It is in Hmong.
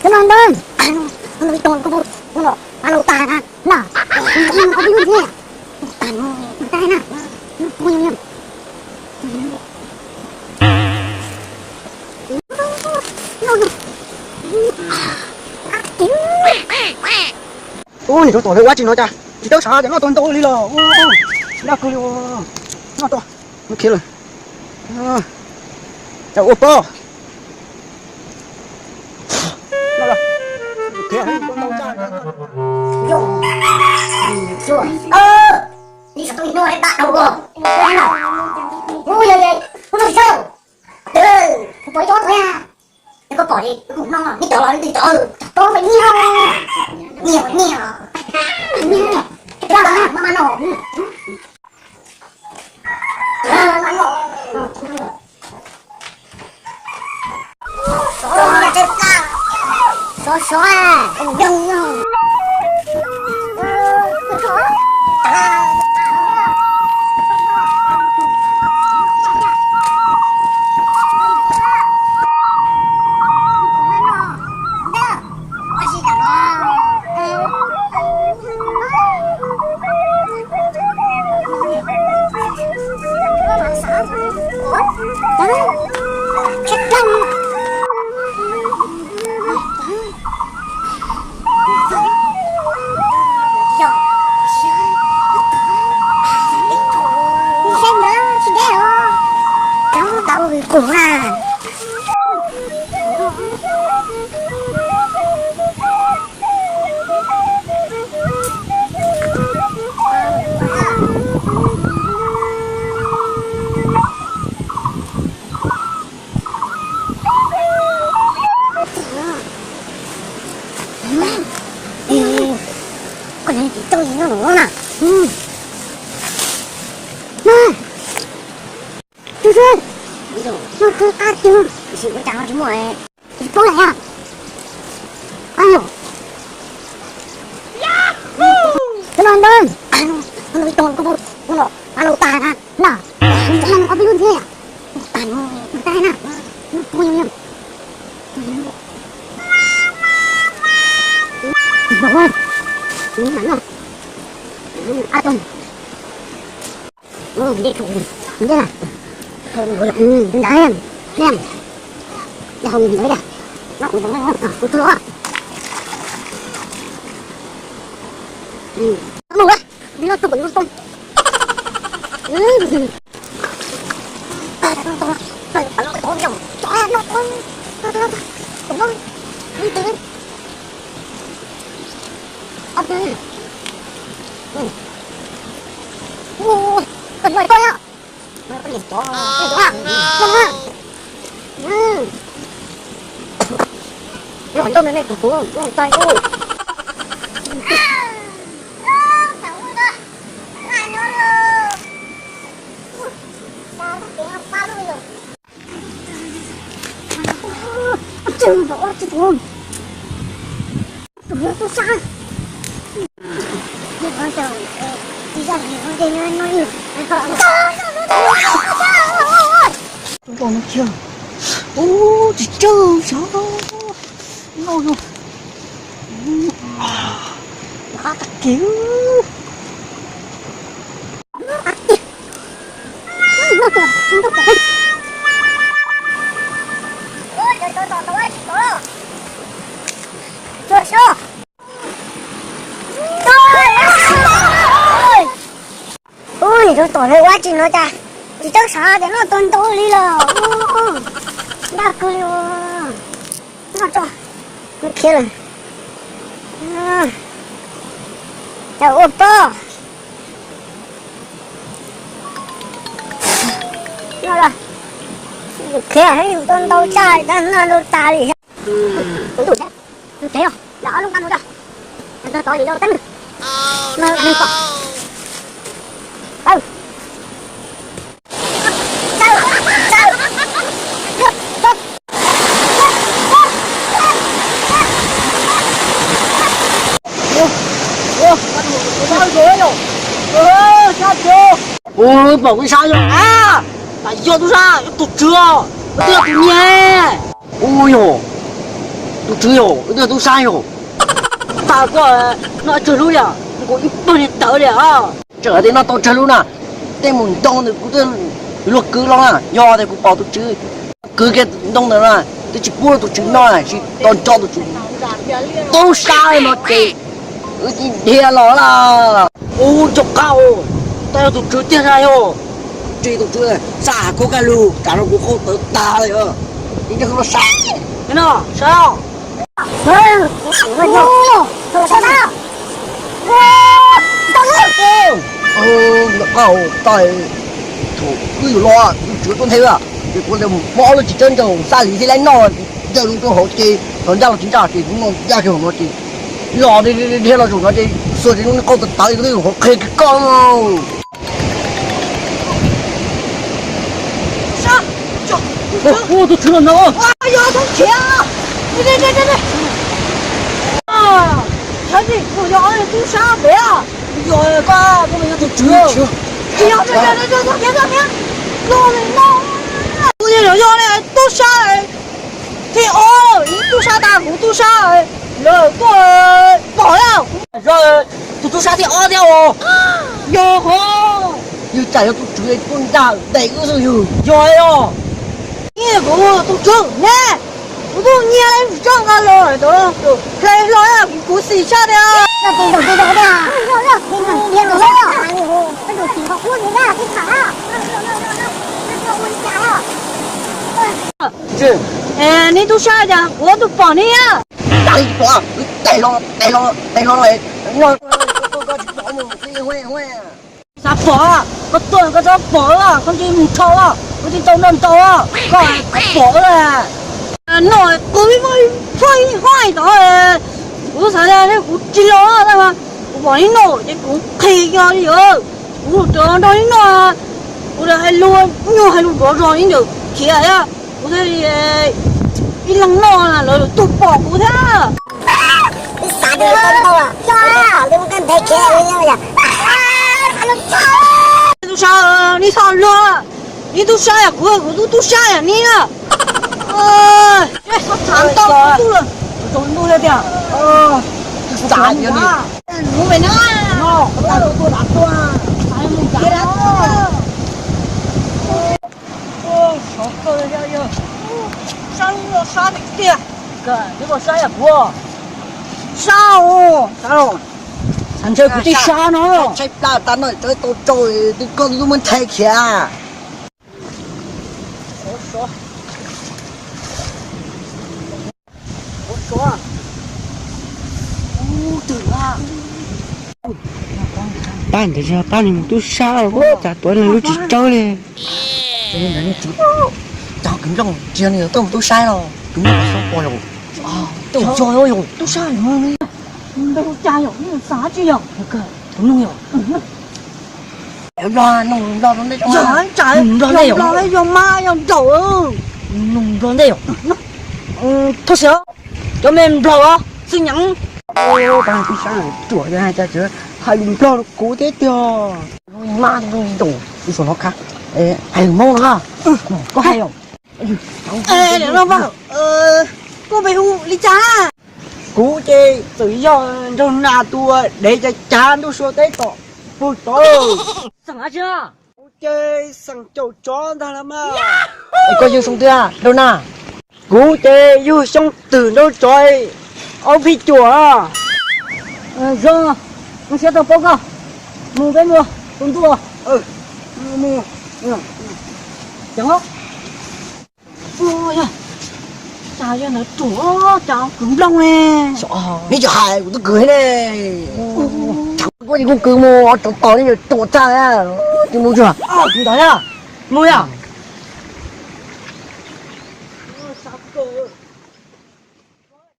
Cov no ntawd, tus no ib tug kuv, kuv los pab los tas na, no, tus no qhov peb lub thiab, tas no, tas na, pub nyob. Ub, niam rau tom lawv ua tsis no cas tsis tau xav tias noj tau ntau li los, laj kawg li, noj tau, khiav lawm, cas ua pob. Koj niam tsis tau no na. Tus twg, no twg qab twg, tab sis ua cas no tsis muaj, tsis paub lawm yog. Ayo, cov no ntawd, no ib tug kuv, kuv los pab los tas na, no, cov no qhov peb lub thiab, tas no, tas na, pub nyob. Ub, tsis tsawg xyov. Noj no. Qab tag kiag. Ub, niam rau tom lawv ua tsis no cas tsis txawj xav tias noj tau ntau li los. Daj kawg li. Noj tso, khiav lawm. Cas ua pob. Noj los, khiav, tau ntau tshaj, noj ntau tas li. Tus tsev os, lam ob lub nqa mus tso. Tov li lawm teeb. Ua pom kuv sab yog a, tas yog tub sab yog tus tswv, twb yog tus nyiag. Ua yog, Tus tswv yog, wb twb yog tub sab yog. Tag koj, noj tsawg lub li, kuv ib pawg niag tawv li os. Tseem hais tias noj tau tsawg lub na, tej mus ntoo ntawd kuv twb luag kwv los na, yog tias kuv pom tus tswv kwv kiag ntoo ntawd na, twb tsis pub tus tswv noj, tsis tau nco tus tswv. Tub sab no ces wb cia dhia los lawm. Ub, nco qab, tau yog tus tswv tiag na yog. Tsis tus tswv, xa koj kaj lug, tsam no kuv qau tawv tag li os. Ib nrog wb los saib. No, saib os. Ntawm qab hauv tas, thaum wb yuav los tus tswv tuaj nthe, ces kuv mob ob lub tsis tsawb nraug xa li thiab lawv noj, yawg lub rau hauv ces los ncaj los tsis ncaj ces kuv no ncaj kiag hauv no ces los dhia los zaum no ces xuas ces lub qau tawv tawv kuv twb hauv qhia kiag koj. Tus tswv no, yog thoob khiav. Yog koj, koj yog tus tswv. Tsis yog, tsis yog, tsis yog, tsis yog, tsis yog, los no. Kuv yog, yog tub sab thib ob, tub sab tag kuv tub sab lawv tuaj pom na. Tus tub sab thib ob thiab os. Yog hov, yog tsam yog tus tswv tuaj nrag ntes wb xwb yog. Yog os. Kuv tus tswv ne, kuv tus nyiag tso nqa los hle hlo kuv xim tshaj tiag. Neb tub sab cas kuv tus pom ne. Tes hlo, tes hlo, tes hlo. Xav pom, koj tuaj koj txhob pom, koj tsis mus dhau, koj tsis tau noj ntau, koj pom. No kuv pheej hais tod, kuv xav tias kuv tsis los tab mas kuv pom neb noj ces kuv qhia kiag li os. Kuv mus rau nrog neb noj, kuv hais lus nyuaj hais lus nrov zog ib ntawm khiav thiab, kuv thiaj li ib leeg noj lawv tuaj pom kuv thiab. Tub sab, neb txhob luag, neb tub sab yam kuv, kuv tub tub sab yam neb na. Txhob txhav ntau ntuj lawm, tsaus ntuj tiag. Mus pem na. Sab, sab tiag tiag. Neb puas sab yam kuv? Sab os, sab os. Ntshe kuv tib sab no. Tshaib plab tag no tau tau twb koj twb muab nthe khiav. Pab ntawd pab nws mus tub sab, cas tuav nws lub tsis tsawb li. Cov kwv nplooj tsis yog nws tuaj mus tub sab los kwv nplooj xyov pom yom. Tub sab yog npe hu cas yom, nws xav tsis yog. Tus nug yom. Nplog, nug nplog rau ntej, yog mab yog nraum. Nug nplog ntej yom. Thoj xyov cov me nplog os xwb nyeem. Ruam, hais lus nplog rau kuv thiab tiag. Mab nraum, tus saum no kha, hais lus Hmoob no. Koj hais yom. Koj npe hu li cas? Kuv ces txawm yog nraug nas tus dev cav cav ntuj sua teb tom pug tod. Xeem dab tsi? Kuv ces xeem caum tsov ntag los mas. Es koj yug xyoo twg nraug nas? Kuv ces yug xyoo twm nraug tsov ob phij cuam. Zoo, zoo siab tau paub koj. Mus peb mus tus ntuj. Cas yog ntawd ruam, cas kwv nplooj ne. Neb tsis hais kuv twb kwv ne. Kuv ces kuv kwv mus tsov tom neb yuav ruam tag, tsis mus tsuag. Mus yom.